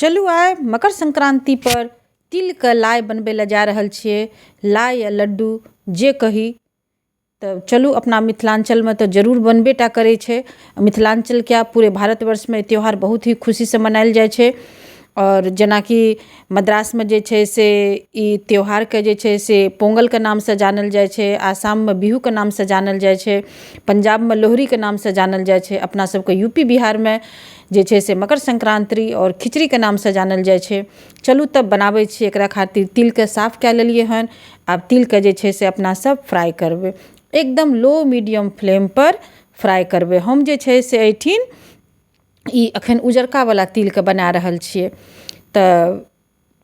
चलू आइ मकर संक्रान्ति पर तिलके लाइ बनबै लए जा रहल छियै। लाइ या लड्डू जे कही, तऽ चलू अपना मिथिलाञ्चलमे तऽ जरूर बनबे टा करै छै। मिथिलाञ्चल क्या, पूरे भारतवर्षमे ई त्यौहार बहुत ही खुशीसँ मनायल जाइ छै। आओर जेनाकि मद्रासमे जे छै से ई त्यौहारके जे छै से पोंगलके नामसँ जानल जाइ छै, आसाममे बिहूके नामसँ जानल जाइ छै, पंजाबमे लोहड़ीके नामसँ जानल जाइ छै, अपना सबके यूपी बिहारमे जे छै से मकर संक्रान्ति आओर खिचड़ीके नामसँ जानल जाइ छै। चलू तब बनाबै छियै। एकरा खातिर तिलके साफ कए लेलियै हन। आब तिलके जे छै से अपना सब फ्राइ करबै, एकदम लो मीडियम फ्लेमपर फ्राइ करबै। हम जे छै से एहिठिन ई अखन उजरका वाला तिलके बना रहल छियै। तऽ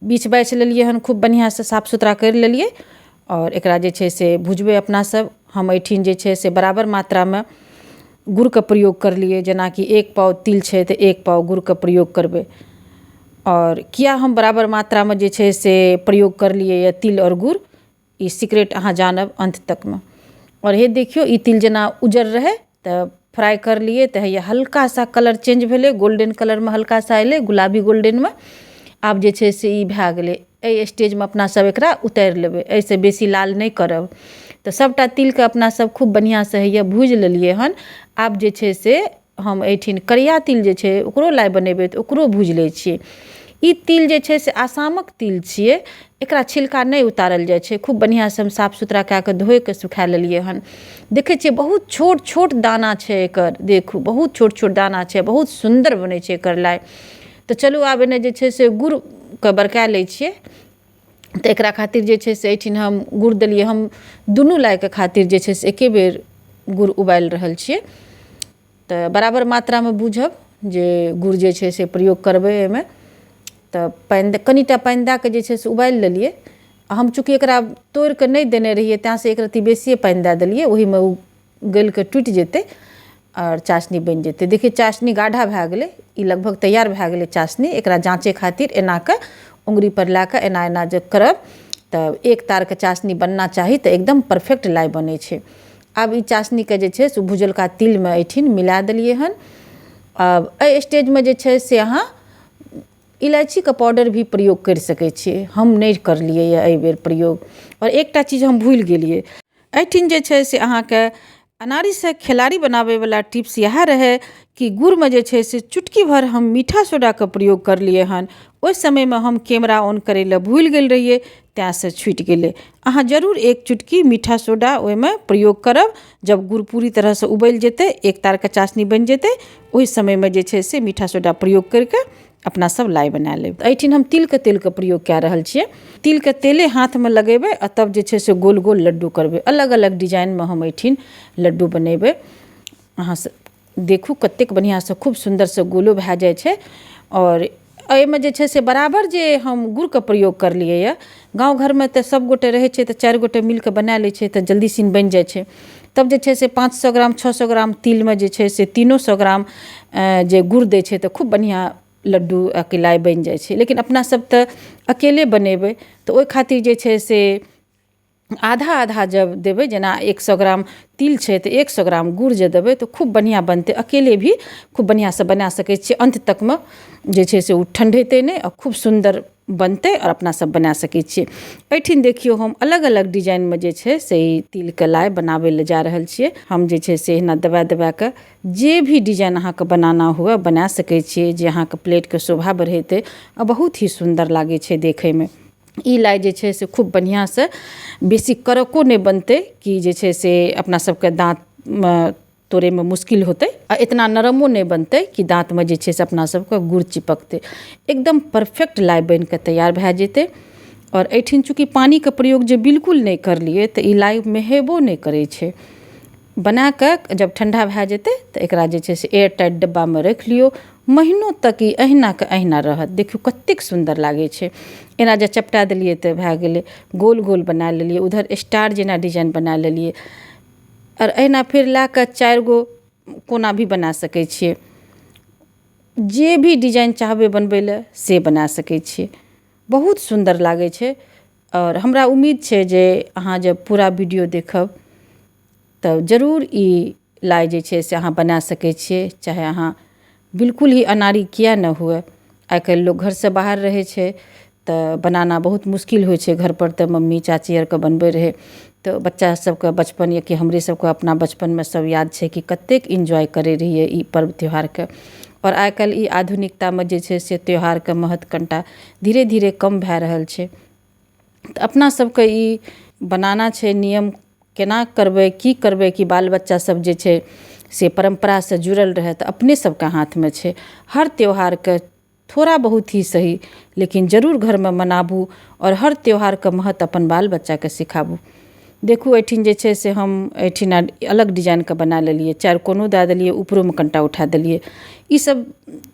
बीछ बाछि लेलियै हन, खूब बढ़िआँसँ साफ सुथरा करि लेलियै आओर एकरा जे छै से भुजबै अपना सब। हम एहिठिन जे छै से बराबर मात्रामे गुड़के प्रयोग करलियै। जेनाकि 1 पाव तिल छै तऽ 1 पाव गुड़के प्रयोग करबै। आओर किया हम बराबर मात्रामे जे छै से प्रयोग करलियै यऽ तिल आओर गुड़, ई सीक्रेट अहाँ जानब अन्त तकमे। आओर हे देखियौ, ई तिल जेना उजर रहै तऽ फ्राइ करलियै तऽ हैया हल्का सा कलर चेंज भेलै, गोल्डन कलरमे हल्का सा एलै, गुलाबी गोल्डनमे। आब जे छै से ई भए गेलै। एहि स्टेजमे अपना सब एकरा उतारि लेबै, एहिसँ बेसी लाल नहि करब। तऽ सभटा तिलके अपना सब खूब बढ़िआँसँ हैया भूजि लेलियै हन। आब जे छै से हम एहिठिन करिया तिल जे छै ओकरो लाइ बनेबै, तऽ ओकरो भूजि लै छियै। ई तिल जे छै से आसामक तिल छियै, एकरा छिलका नहि उतारल जाइ छै। खूब बढ़िआँसँ हम साफ सुथरा कए कऽ धोइके सुखा लेलियै हन। देखै छियै, बहुत छोट छोट दाना छै एकर। देखू, बहुत छोट छोट दाना छै, बहुत सुन्दर बनै छै एकर लाइ। तऽ चलू आब एने जे छै से गुड़के बरका लै छियै। तऽ एकरा खातिर जे छै से एहिठिन हम गुड़ देलियै। हम दुनू लाइके खातिर जे छै से एके बेर गुड़ उबालि रहल छियै। तऽ बराबर मात्रामे बुझब जे गुड़ जे छै से प्रयोग करबै एहिमे। तऽ पानि, कनिटा पानि दए कऽ जे छै से उबालि लेलियै। हम चूँकि एकरा तोड़िकऽ नहि देने रहियै, ताहिसँ एक रत्ती बेसिए पानि दए देलियै। ओहिमे ओ गलिकऽ टूटि जेतै आओर चाशनी बनि जेतै। देखियौ, चाशनी गाढ़ा भए गेलै, ई लगभग तैयार भए गेलै चाशनी। एकरा जाँचै खातिर एना कऽ उंगरीपर लए कऽ एना एना जे करब तऽ एक तारके चाशनी बनना चाही, तऽ एकदम परफेक्ट लाइ बनै छै। आब ई चाशनीके जे छै से भुजलका तिलमे एहिठिन मिला देलियै हन। आब एहि स्टेजमे जे छै से अहाँ इलायचीके पाउडर भी प्रयोग करि सकै छियै। हम नहि करलियै यऽ एहिबेर प्रयोग। आओर एकटा चीज हम भूलि गेलियै। एहिठिन जे छै से अहाँके अनाड़ीसँ खेलाड़ी बनाबैवला टिप्स इएह रहै कि गुड़मे जे छै से चुटकी भरि हम मीठा सोडाके प्रयोग करलियै हन। ओहि समयमे हम कैमरा ऑन करै लए भूलि गेल रहियै, ताहिसँ छुटि गेलै। अहाँ जरूर एक चुटकी मीठा सोडा ओहिमे प्रयोग करब। जब गुड़ पूरी तरहसँ उबलि जेतै, एक तारके चाशनी बनि जेतै, ओहि समयमे जे छै से मीठा सोडा प्रयोग करिके अपना सब लाइ बना लेब। तऽ एहिठिन हम तिलके तेलके प्रयोग कए रहल छियै। तिलके तेले हाथमे लगेबै आ तब जे छै से गोल गोल लड्डू करबै। अलग अलग डिजाइनमे हम एहिठिन लड्डू बनेबै। अहाँ सब देखू, कतेक बढ़िआँसँ खूब सुन्दरसँ गोलो भए जाइ छै। आओर एहिमे जे छै से बराबर जे हम गुड़के प्रयोग करलियै यऽ। गाँव घरमे तऽ सब गोटे रहै छै, तऽ 4 गोटे मिलके बना लै छै तऽ जल्दी सिन बनि जाइ छै। तब जे छै से 500 ग्राम, 600 ग्राम तिलमे जे छै से 300 ग्राम जे गुड़ दै छै तऽ खूब बढ़िआँ लड्डू आ लाइ बनि जाइ छै। लेकिन अपना सब तऽ अकेले बनेबै, तऽ ओहि खातिर जे छै से आधा आधा जब देबै, जेना 100 ग्राम तिल छै तऽ 100 ग्राम गुड़ जे देबै तऽ खूब बढ़िआँ बनतै। अकेले भी खूब बढ़िआँसँ बना सकै छियै। अन्त तकमे जे छै से ओ ठण्ढेतै नहि आ खूब सुन्दर बनतै आओर अपना सब बना सकै छियै। एहिठिन देखियौ, हम अलग अलग डिजाइनमे जे छै से ई तिलके लाइ बनाबै लए जा रहल छियै। हम जे छै से एहिना दबा दबा कऽ जे भी डिजाइन अहाँके बनाना हुए बना सकै छियै, जे अहाँके प्लेटके शोभा बढ़ेतै आ बहुत ही सुन्दर लागै छै देखैमे। ई लाइ जे छै से खूब बढ़िआँसँ बेसी कड़को नहि बनतै कि जे छै से अपना सबके दाँतमे तोड़ैमे मुश्किल होतै, आ इतना नरमो नहि बनतै कि दाँतमे जे छै से अपना सबके गुड़ चिपकतै। एकदम परफेक्ट लाइ बनिकऽ तैयार भए जेतै। आओर एहिठिन चूँकि पानिके प्रयोग जे बिल्कुल नहि करलियै, तऽ ई लाइ मेहेबो नहि करै छै। बनाकऽ जब ठण्डा भए जेतै तऽ एकरा जे छै से एयर टाइट डब्बामे राखि लियौ, महीनो तक ई अहिनाके अहिना रहत। देखियौ, कतेक सुन्दर लागै छै। एना जे चपटा देलियै तऽ भए गेलै। गोल गोल बना लेलियै, उधर स्टार जेना डिजाइन बना लेलियै आओर एहिना फेर लए कऽ 4 गो कोना भी बना सकै छियै। जे भी डिजाइन चाहबै बनबै लए से बना सकै छियै। बहुत सुन्दर लागै छै। आओर हमरा उम्मीद छै जे अहाँ जब पूरा वीडियो देखब तऽ जरूर ई लाइ जे छै से अहाँ बना सकै छियै, चाहे अहाँ बिल्कुल ही अनाड़ी किए नहि हुए। आइ काल्हि लोक घरसँ बाहर रहै छै तऽ बनाना बहुत मुश्किल होइ छै घरपर। तऽ मम्मी चाची आरके बनबै रहै, तऽ बच्चा सबके बचपन या कि हमरे सबके अपना बचपनमे सब याद छै कि कतेक इन्जॉय करै रहियै ई पर्व त्योहारके। आओर आइ काल्हि ई आधुनिकतामे जे छै से त्योहारके महत्व कनिटा धीरे धीरे कम भए रहल छै। तऽ अपना सबके ई बनाना छै नियम, केना करबै, की करबै कि बाल बच्चा सब जे छै से परम्परासँ जुड़ल रहै, तऽ अपने सबके हाथमे छै। हर त्योहारके थोड़ा बहुत ही सही, लेकिन जरूर घरमे मनाबू आओर हर त्योहारके महत्व अपन बाल बच्चाके सिखाबू। देखू एहिठिन जे छै से हम एहिठिना अलग डिजाइनके बना लेलियै, चारि कोनो दए देलियै, ऊपरोमे कनिटा उठा देलियै। ई सब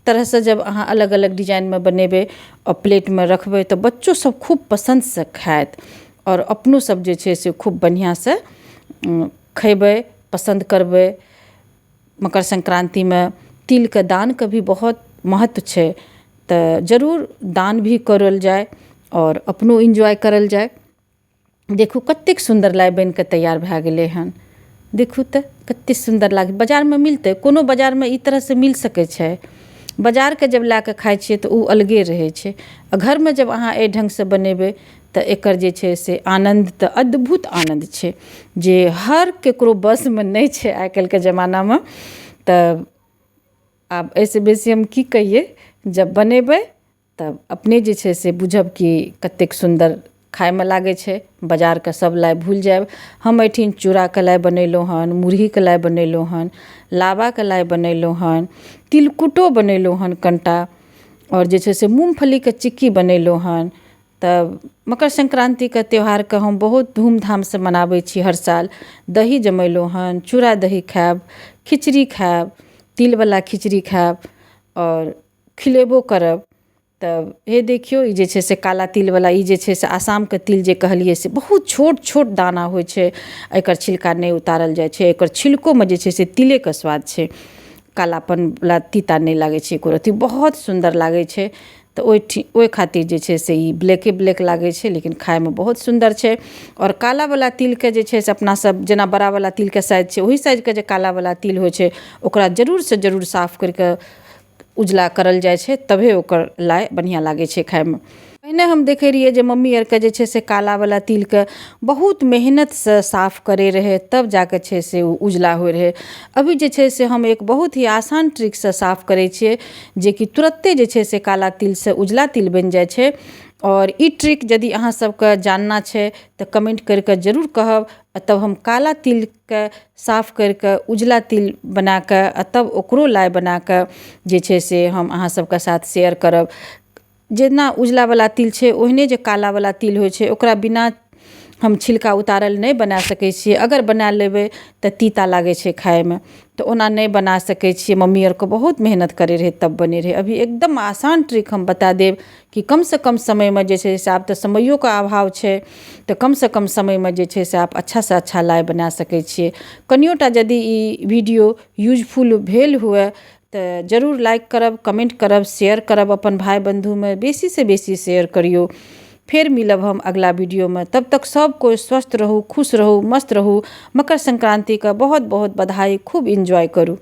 तरहसँ जब अहाँ अलग अलग डिजाइनमे बनेबै आओर प्लेटमे रखबै तऽ बच्चो सब खूब पसन्दसँ खायत आओर अपनो सब जे छै से खूब बढ़िआँसँ खेबै, पसन्द करबै। मकर संक्रान्तिमे तिलके दानके भी बहुत महत्व छै, तऽ जरूर दान भी करल जाय आओर अपनो इन्जॉय करल जाय। देखू कतेक सुन्दर लाइ बनिके तैयार भए गेलै हन। देखू तऽ कतेक सुन्दर लागै। बाजारमे मिलतै? कोनो बाजारमे ई तरहसँ मिल सकै छै? बाजारके जब लए कऽ खाइ छियै तऽ ओ अलगे रहै छै, आओर घरमे जब अहाँ एहि ढङ्गसँ बनेबै तऽ एकर जे छै से आनन्द तऽ अद्भुत आनन्द छै, जे हर ककरो बसमे नहि छै आइ काल्हिके जमानामे। तऽ आब एहिसँ बेसी हम की कहियै, जब बनेबै तब अपने जे छै से बुझब कि कतेक सुन्दर खाइमे लागै छै। बाजारके सब लाइ भूलि जायब। हम एहिठिन चूड़ाके लाइ बनेलहुँ हन, मुरहीके लाइ बनेलहुँ हन, लाबाके लाइ बनेलहुँ हन, तिलकुटो बनेलहुँ हन कनिटा, आओर जे छै से मूँगफलीके चिक्की बनेलहुँ हन। तऽ मकर संक्रान्तिके त्यौहारके हम बहुत धूमधामसँ मनाबै छी हर साल। दही जमेलहुँ हन, चूड़ा दही खायब, खिचड़ी खायब, तिलवला खिचड़ी खायब आओर खिलेबो करब। तऽ हे देखियौ, ई जे छै से काला तिलवला, ई जे छै से आसामके तिल जे कहलियै से बहुत छोट छोट दाना होइ छै, एकर छिलका नहि उतारल जाइ छै। एकर छिलकोमे जे छै से तिलेके स्वाद छै, कालापनवला तीता नहि लागै छै एको रत्ती, बहुत सुन्दर लागै छै। तऽ ओहि खातिर जे छै से ई ब्लैके ब्लैक लागै छै, लेकिन खाइमे बहुत सुन्दर छै। आओर कालावला तिलके जे छै से अपना सब जेना बड़ावला तिलके साइज छै, ओहि साइजके जे कालावला तिल होइ छै ओकरा जरूरसँ जरूर साफ करिके उजला करल जाइ छै, तभे ओकर लाइ बढ़िआँ लागै छै खाइमे। पहिने हम देखै रहियै जे मम्मी आरके जे छै से कालावला तिलके बहुत मेहनतसँ साफ करै रहै, तब जाके छै से ओ उजला होइ रहै। अभी जे छै से हम एक बहुत ही आसान ट्रिकसँ साफ करै छियै, जेकि तुरत्ते जे छै से काला तिलसँ उजला तिल बनि जाइ छै। आओर ई ट्रिक यदि अहाँ सबके जानना छै तऽ कमेन्ट करिके जरूर कहब, आ तब हम काला तिलके साफ करिके उजला तिल बनाकऽ आ तब ओकरो लाइ बनाकऽ जे छै से हम अहाँ सबके साथ शेयर करब। जेना उजलावला तिल छै ओहने जे कालावला तिल होइ छै ओकरा बिना हम छिलका उतारल नहि बना सकै छियै। अगर बना लेबै तऽ तीता लागै छै खाइमे, तऽ ओना नहि बना सकै छियै। मम्मी आरके बहुत मेहनत करै रहै तब बनै रहै। अभी एकदम आसान ट्रिक हम बता देब कि कमसँ कम समयमे जे छै से, आब तऽ समयोके अभाव छै, तऽ कमसँ कम समयमे जे छै से आप अच्छासँ अच्छा लाइ बना सकै छियै। कनियोटा यदि ई वीडियो यूजफुल भेल हुए तऽ जरूर लाइक करब, कमेन्ट करब, शेयर करब अपन भाइ बन्धुमे, बेसीसँ बेसी शेयर करियौ। फेर मिलब हम अगला वीडियोमे, तब तक सब कोइ स्वस्थ रहू, खुश रहू, मस्त रहू। मकर संक्रान्तिके बहुत बहुत बधाई, खूब इन्जॉय करू।